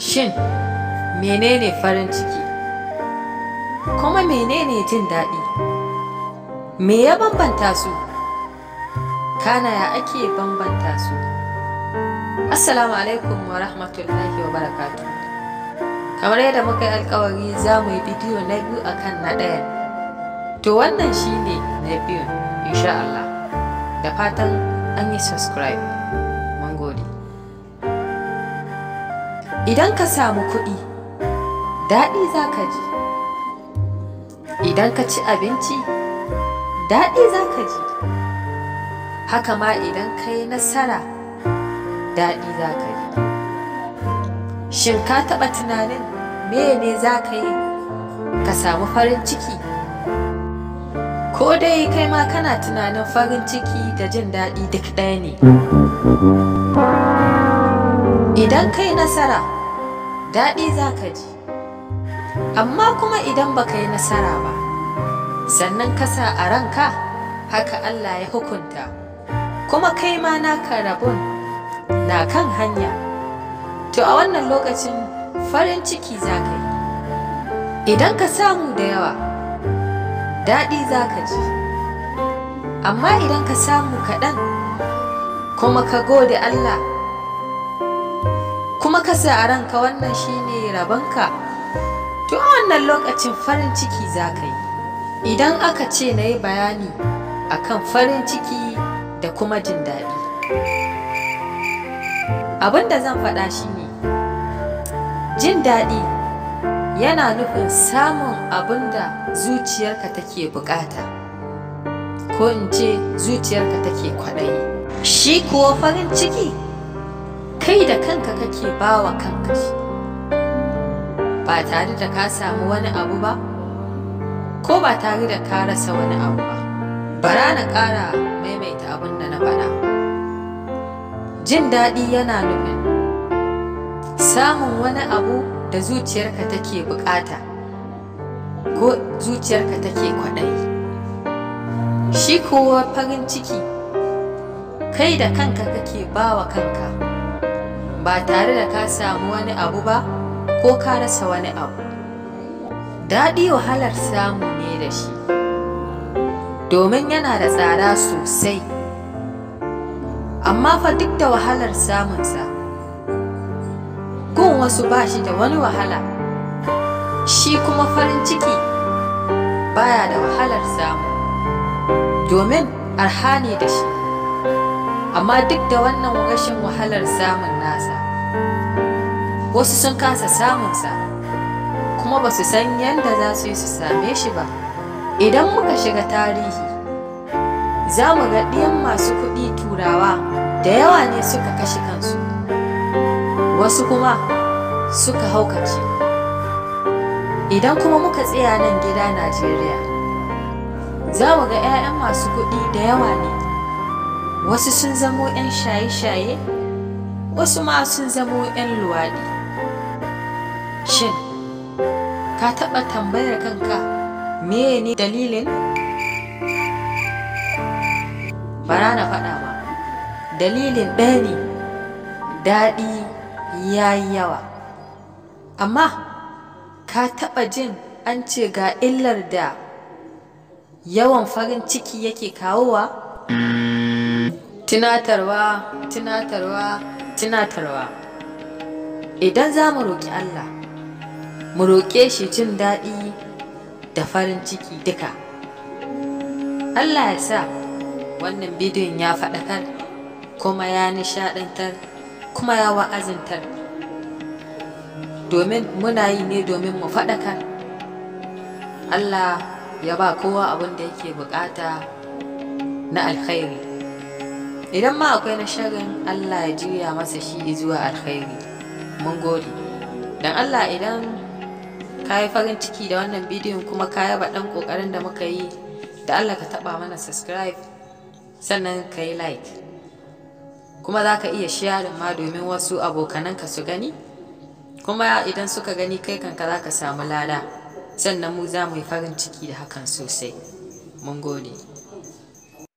Shin menene farin ciki? Kuma menene jin daɗi? Me ya bambanta su? Kana ya ake bambanta su? Assalamu alaikum wa rahmatullahi wa barakatuh. Kamar yadda muka yi alkawari za mu yi bidiyo na biyu akan na ɗayan. To wannan shine na biyun insha Allah. Da fatan an yi subscribe. Mun gode. Idan ka samu kuɗi, daɗi za ka ji. Idan ka ci abinci, daɗi za ka ji. Haka ma idan ka yi nasara, daɗi za ka ji. Shin ka taɓa tunanin mene za ka yi ka samu farin ciki? Ko dai kai ma kana tunanin farin ciki da jin daɗi duk ɗaya ne? Idan ka yi nasara, daɗi za ka ji. Amma kuma idan ba ka yi nasara ba, sannan ka sa a ranka haka Allah ya hukunta, kuma kai ma naka rabon na kan hanya, to a wannan lokacin farin ciki za ka yi. Idan ka samu da yawa, daɗi za ka ji. Amma idan ka samu kaɗan, kuma ka gode Allah, kuma ka sa a ranka wannan shine rabonka, to a wannan lokacin farin ciki za ka yi. Idan aka ce na yi bayani akan farin ciki da kuma jin daɗi, abin da zan faɗa shine jin daɗi yana nufin samun abin da zuciyarka take buƙata, ko in ce zuciyarka take kwaɗayi. Shi kuwa farin ciki kai da kanka kake bawa kanka shi, ba tare da ka samu wani abu ba, ko ba tare da ka rasa wani abu ba. Bara na ƙara maimaita abin da na faɗa. Jin daɗi yana nufin samun wani abu da zuciyarka take buƙata ko zuciyarka take kwaɗayi. Shi kuwa farin ciki kai da kanka kake bawa kanka, ba tare da ka samu wani abu ba ko ka rasa wani abu. Daɗi wahalar samu ne da shi, domin yana da tsada sosai. Amma fa duk da wahalar samunsa, gun wasu ba shi da wani wahala. Shi kuma farin ciki baya da wahalar samu, domin arha ne da shi. Amma duk da wannan rashin wahalar samun nasa, wasu sun kasa samunsa, kuma ba su san yadda za su yi su same shi ba. Idan muka shiga tarihi, za mu ga ɗiyan masu kuɗi turawa da yawa ne suka kashe kansu, wasu kuma suka haukace. Idan kuma muka tsaya nan gida Najeriya, za mu ga 'ya'yan masu kuɗi da yawa ne, wasu sun zamo 'yan shaye-shaye, wasu ma sun zamo 'yan luwaɗi. Shin ka taɓa tambayar kanka meye ne dalilin? Bara na faɗa ma, dalilin ɗaya ne, daɗi ya yi yawa. Amma ka taɓa jin an ce ga illar da yawan farin ciki yake kawowa? Tunatarwa, tunatarwa, tunatarwa. Idan za mu roƙi Allah, mu roƙe shi jin daɗi da farin ciki duka. Allah ya sa wannan bidiyon ya faɗakar, kuma ya nishaɗantar, kuma ya wa'azantar. Domin muna yi ne domin mu faɗakar. Allah ya ba kowa abin da yake buƙata na alkhairi. Idan ma akwai na sharrin, Allah ya juya masa shi zuwa alkhairi. Mun gode. Dan Allah idan ka yi farin ciki da wannan bidiyon kuma ka yaba ɗan ƙoƙarin da muka yi, da Allah ka taɓa mana subscribe, sannan ka yi like. Kuma za ka iya sharing ma domin wasu abokananka su gani. Kuma idan suka gani kai kanka za ka samu lada. Sannan mu za mu yi farin ciki da hakan sosai. Mun gode.